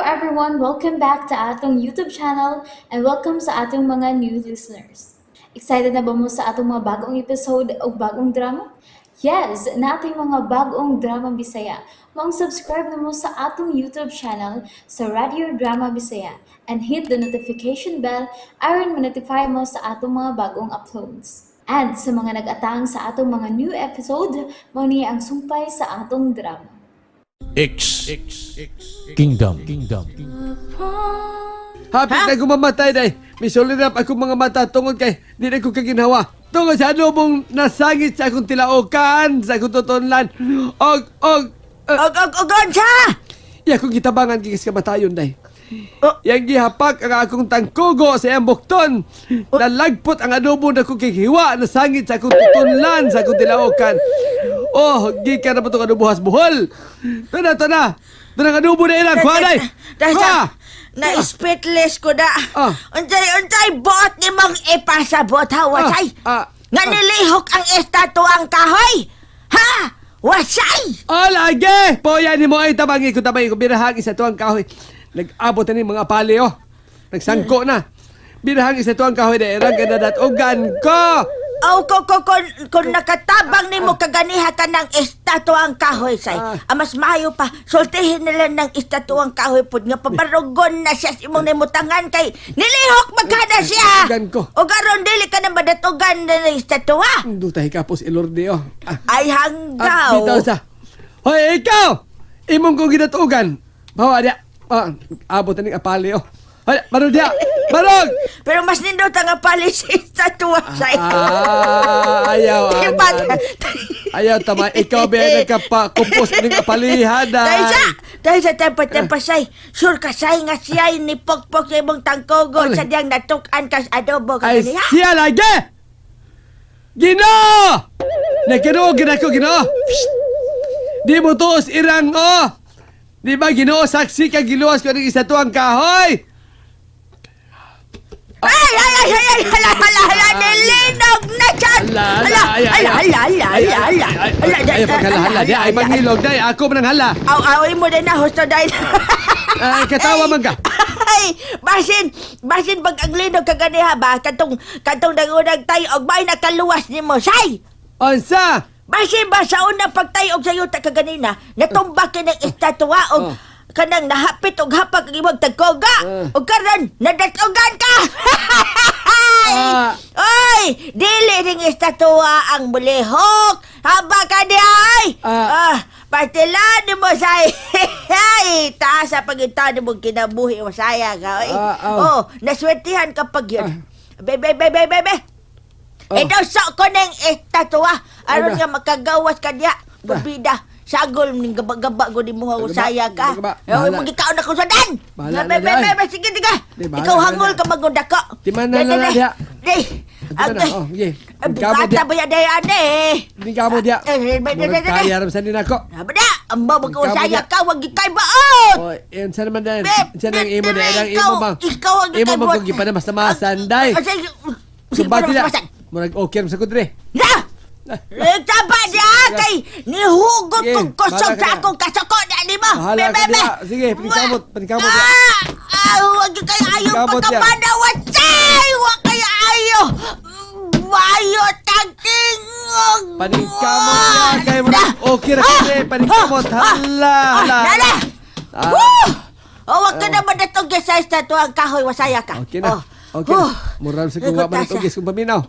everyone! Welcome back to atong YouTube channel and welcome sa atong mga new listeners. Excited na ba mo sa atong mga bagong episode o bagong drama? Yes, nating mga bagong drama Bisaya. Maong subscribe na mo sa atong YouTube channel sa Radio Drama Bisaya and hit the notification bell aron ma-notify mo sa atong mga bagong uploads. And sa mga nag-atang sa atong mga new episode, mao ni ang sumpay sa atong drama. X Kingdom Kingdom. Hapit na gumamatay day. Misulirap akong mga mata tungod kay di na ko kaginhawa. Tungod sa adobong nasangit sa akong tilaokan, sa akong tutunlan. Og, og, Og og og unsa? iya akong gitabangan gikas kamatayon day. Oh. Yang gihapak ang akong tangkugo sa iyang bukton. Nalagpot ang adobo na kong kikiwa nasangit sa akong tutunlan, sa akong tilaokan. Oh, gikan na ba itong adobo has buhol? Ito na, ito na. Ito na ang adobo na ilang. Kuha day! Dahil Kuha! na speechless ko na. Ah. Unsay unsay buot ni mong ipasabot ha, wasay? Ah, ah, Nga ah. nilihok ang estatwa ang kahoy. Ha? Wasay! Oh, lagi! Poya ni mo ay tabangi ko tabangi ko. Birahang isa tuwang kahoy. Nag-abot na ni mga pali, oh. Nagsangko na. Birahang isa tuwang kahoy na erang ganadatugan ko! Aw ko ko kon nakatabang nimo kaganiha ka ng estatwa ang kahoy say. Ah. Ah, mas maayo pa sultihin nila ng estatwa ang kahoy pud nga pabarugon na siya sa imong nimutangan kay nilihok magkana siya. Datugan ko. O karon dili ka na madatugan na ng estatwa. Duta hikapos ilorde, oh. Ah, Ay ah, hanggaw. bitaw sa. Hoy, ikaw! Imong kong ginatugan. Bawa diya. Ah, abot na ning apali, oh. Hoy, barog diya! Barog! Pero mas nindot ang apalis sa estatwa say. Ah, ayaw. ah, Diba? Ayaw, tama. Ikaw ba nagkapakupos ning apalihan, ah. Dahil sa tempa-tempa say, sure ka say nga siya'y ni Pokpok sa imong tangkogo Ay. sa diyang natukan kas adobo Ay, kaganiha. siya lagi! Ginoo! Nagkinoo, ginako, Ginoo! Psst! Di mo tuos irang, oh! Di ba, Ginoo, saksi ka giluwas ko ng isa tuwang kahoy? Ay, ay, ay, ay, ay, hala, hala, hala, nilinog na siya! Hala, Hala, ay, ay, hala, hala, hala, hala, hala, Ay, hala, ay, ay, paghala, di, ay, mangilog, day, ako man ang hala. Aw, away mo na na, husto dahil. Ay, katawa man ka. Ay, basin, basin pag ang linog kaganiha ba, katong, katong nangunag tayo, og may nakaluwas nimo, say! Onsa! Basin ba sa unang pagtayog sa yuta kaganina, natumba ka ng estatwa og Oh. kanang nahapit og hapag ang imong tagkoga. Ah. Og karon nadatugan ka. Ah. Oy, dili ning estatwa ang mulihok. Haba ka di ay. Ah. Ah, patilan mo sa ay taas sa pagitan mo kinabuhi masaya ka. Oy. Ah, ah. Oh, naswertihan ka pag yun. Be be be be be be. Oh. Eh daw sa ko ng estatwa aron Ano? nga makagawas ka diya. Ba? Pabida. Sagol ning gaba-gaba ko di mo Gaba, usaya ka. gaba. Oy, Bahala. magikaon ako sa dan. Bahala Be, na be, diya, be, ay. be, sige, sige. Di, bahala Ikaw na hangol diya. ka magundako. Di man na na diya. Di. Di man na, oh, sige. Ay, Ikaw mo bukata diya. ba yan day ane? Hindi ka mo diya. Eh, eh, eh, eh, Murag eh, kaya ram sa ninako. Aba na, ang mabag Ikaw mo usaya diya. ka, wag ikay baot. Oh, yun sa naman din. Beb, Sa nang imo dire, na, ang imo ikaw- bang. ikaw ang Imo ikay bang buot. kung gipanamasan day. Ah, sige, sige, Sumbati na. panamasan. Murag okay ram sa kudre. Na! Eh, taba niya kay nihugot Sige, kong kusog bahala ka sa na. akong kasako na ni mo. Bahala Be, ka be, be. diya. Sige, paningkamot, paningkamot diya. Ah, ah, huwag kayo ayaw Paningkamot diya. pagkamanawat say! Huwag kayo ayaw! Bayo tagtingog! Paningkamot niya kay murag okay ra kudre. Paningkamot. Hala, hala. Hala! Ah. Woo! Oh, wag ka naman natugis sa estatwa ang kahoy, wasaya ka. Okay na. Oh. Okay na. Huh. Murag sa kuwa man Nagutasa. natugis kung paminaw.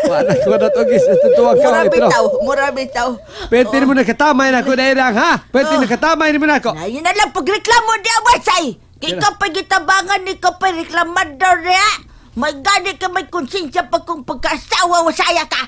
Wala ko natugis sa tuwang Mura kahoy. Pero bitaw, mura bitaw. pwede mo nakatamay na ako na irang ha. Pwede Oh. nakatamay ni mo na ako. Na, yun na lang, pagreklamo di awasay. Kay Yan ka pagitabangan ni ka pa reklamador niya. May gani ka may konsensya pa kung pagkaasawa wasaya ka.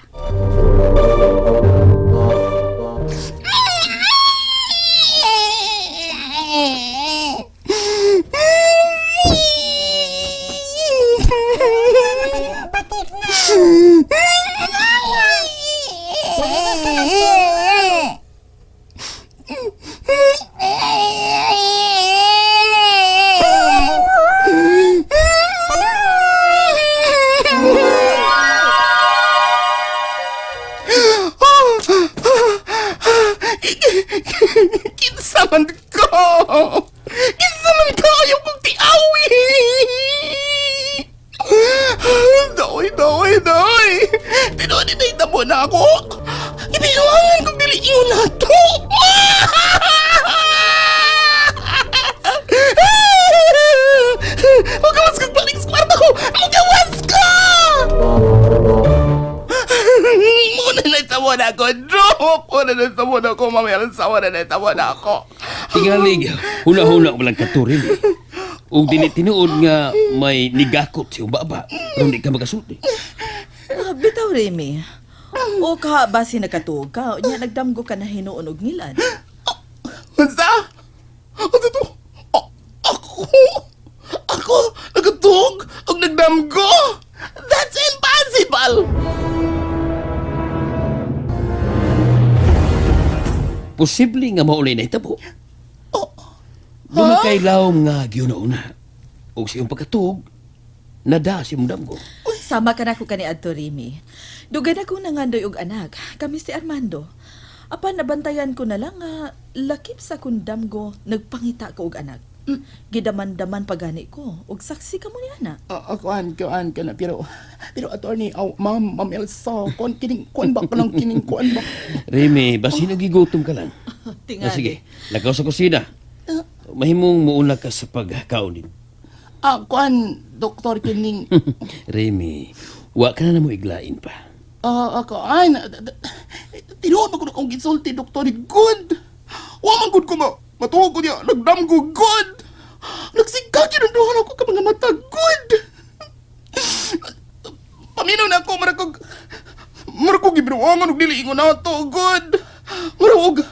na ako. Gibinuangan kong dili ingon na to. Mugawas kong balik sa kwarto! Mugawas ko! Muna na sa na ako, Drop! Muna na sa na ako, Mami Elsa. Muna na sa na ako. Tingalig, huna-huna ko lang katurin eh. Ug dili tinuod nga may nigakot si baba, aron di ka makasulti. Ah, bitaw, Remy. O ka, basi nakatuog ka, nya nagdamgo ka na hinuon og ngilad. Unsa? Unsa to? Ako? Ako? Nagatuog? Og nagdamgo? That's impossible! Posible nga maulay na itabo. Oh, Doon kay lawom nga giuna-una. Ug sa iyong pagkatuog, nada si imong damgo. Sama ka na ko kani adto, Remy. Dugay na kong nangandoy og anak. Kami si Armando. Apan nabantayan ko na lang nga lakip sa kundamgo nagpangita ko og anak. Gidaman-daman pagani ko og saksi ka mo ni ana. Kuan, kuan ka na. Pero, pero attorney, aw, ma'am, ma'am Elsa, kuan kining, kuan ba ka lang kining, kuan ba? Remy, basin gigutom ka lang. Tingali. Ah, sige, lakaw sa kusina. Mahimong muuna ka sa pagkaon din. Ah, kuan, doktor kining, Remy, wa ka na mo iglain pa. ah, kuan, tinuod man ko na kong gisulti, doktor, good. Wa man good ko ma, matuog ko niya, nagdamgo, good. Nagsigka kinunduhan ako ka mga mata, good. Paminaw na ako, marakog, marakog gibinuangan og dili ingon nato, good. Marakog,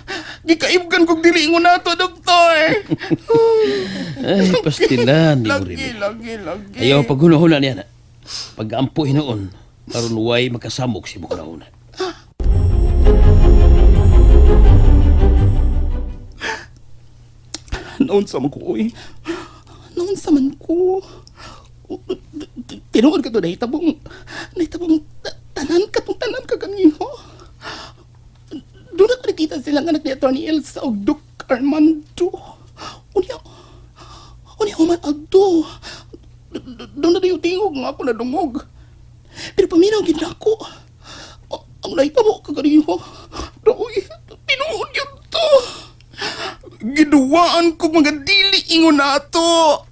gikaibgan kog dili ingon nato, doktor. Ay, pastilan ni mo, Lagi, Remy. lagi, lagi. Ayaw paghunahuna niya na. Pag-ampo hinuon, aron way makasamok si mong hunahuna. Naunsa man ko, oy. Naunsa man ko. Tinuod ka to, nahitabong, nahitabong tanan ka tong tanan ka kanino. Doon ako nakita silang anak ni Atty. Elsa og Duke Armando. Unya, unya human adto. Doon na yung tingog nga ako nadungog. Pero paminaw gid ako. Ang nahitabo ka kanino. Doy, tinuod yun to. Giduwaan ko mga dili ingon nato.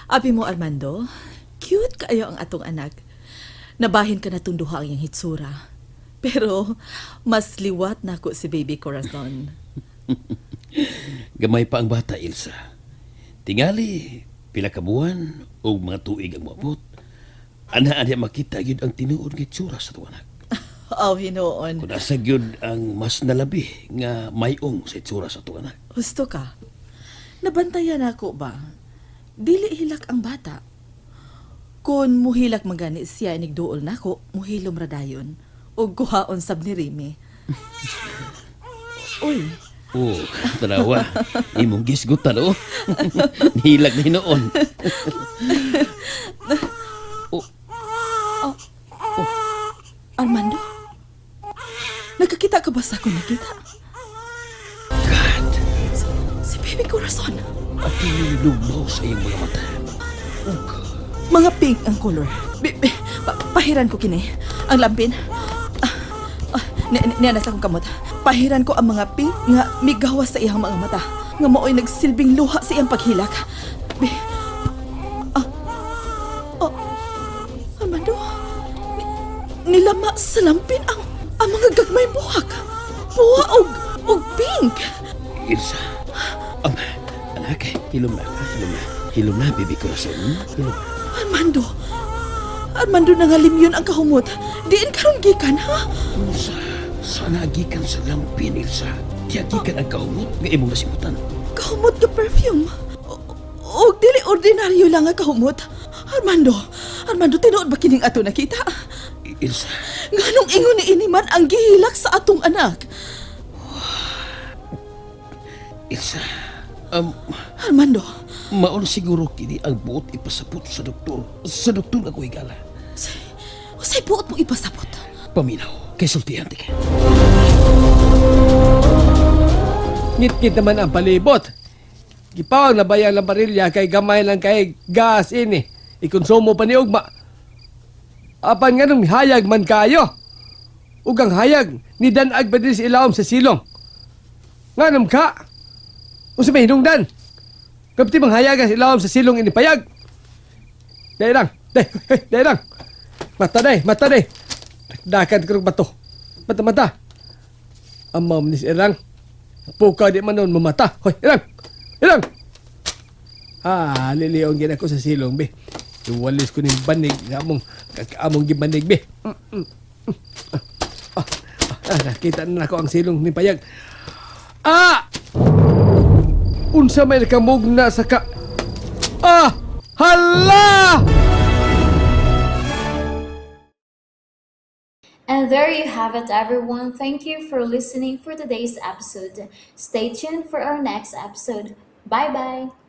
Abi mo, Armando, cute kaayo ang atong anak. Nabahin ka na tunduha ang iyang hitsura. Pero mas liwat na ko si baby Corazon. Gamay pa ang bata, Ilsa. Tingali, pila ka buwan o mga tuig ang moabot. Ana niya makita gyud ang tinuod nga itsura sa tuwa anak. Aw, hinuon. Kung asa gyud ang mas nalabi nga mayong sa itsura sa tuwa anak. Husto ka. Nabantayan ako ba? Dili hilak ang bata. Kung muhilak magani siya inigduol nako, muhilom ra dayon. Ug kuhaon sab ni Remy. Uy, Oh, tanawa. Imong gisgutan, oh. Nihilak na hinuon. Oh, Armando? Nakakita ka ba sa akong nakita? God. Si baby Corazon. At lugnaw sa iyong mga mata. Oh, God. Mga pink ang color. Pahiran ko kini. Ang lampin. Ah, ah, niya na sa akong kamot. Pahiran ko ang mga pink nga migawas sa iyang mga mata. Nga maoy nagsilbing luha sa iyang paghilak. Bi ah, oh, Armando, nilama sa lampin ang mga gagmay buhak. Buha og pink. Ilsa. Anak, hilom na. Hilom na. Hilom na, baby corazon. Hilom na. Armando, Armando, nangalim yun ang kahumot. Diin karon gikan, ha? Ilsa, sana gikan sa lampin, Ilsa. Tiyagikan ang kahumot nga imong nasimutan. Kahumot ka perfume. O dili ordinaryo lang nga kahumot. Armando, Armando, tinuod ba kining ato nakita? Ilsa, Nganong ingon ni ini man ang gihilak sa atong anak? Ilsa, Armando, maon siguro kini ang buot ipasapot sa doktor. Sa doktor ako higala. Usay buot mo ipasapot. Paminaw, kay sultihan ka. Ngit-ngit naman ang palibot. Gipawag na bayang lambarilya kay gamay lang kay gas ini. Ikonsumo pa ni ugma. Apan nga nung hayag man kayo. Ug ang hayag ni danag pa din sa ilawom sa silong. Nganong ka? Unsa may hinungdan? Kapti bang hayag sa ilawom sa silong ini payag? Dahil lang, dahil, dahil lang. Mata day, mata day. Dakad ko bato. Mata, mata. Amaw ni si Irang. Puka di man nun mamata. Hoy, Irang! Irang! Ah, liliong gina ko sa silong, be. Iwalis ko ning banig nga among, among gibanig, be. Ah, ah, nakita na nako ang silong ni Payag. Ah! Unsa may nakamugna sa ka... Ah! Hala! And there you have it, everyone. Thank you for listening for today's episode. Stay tuned for our next episode. Bye bye.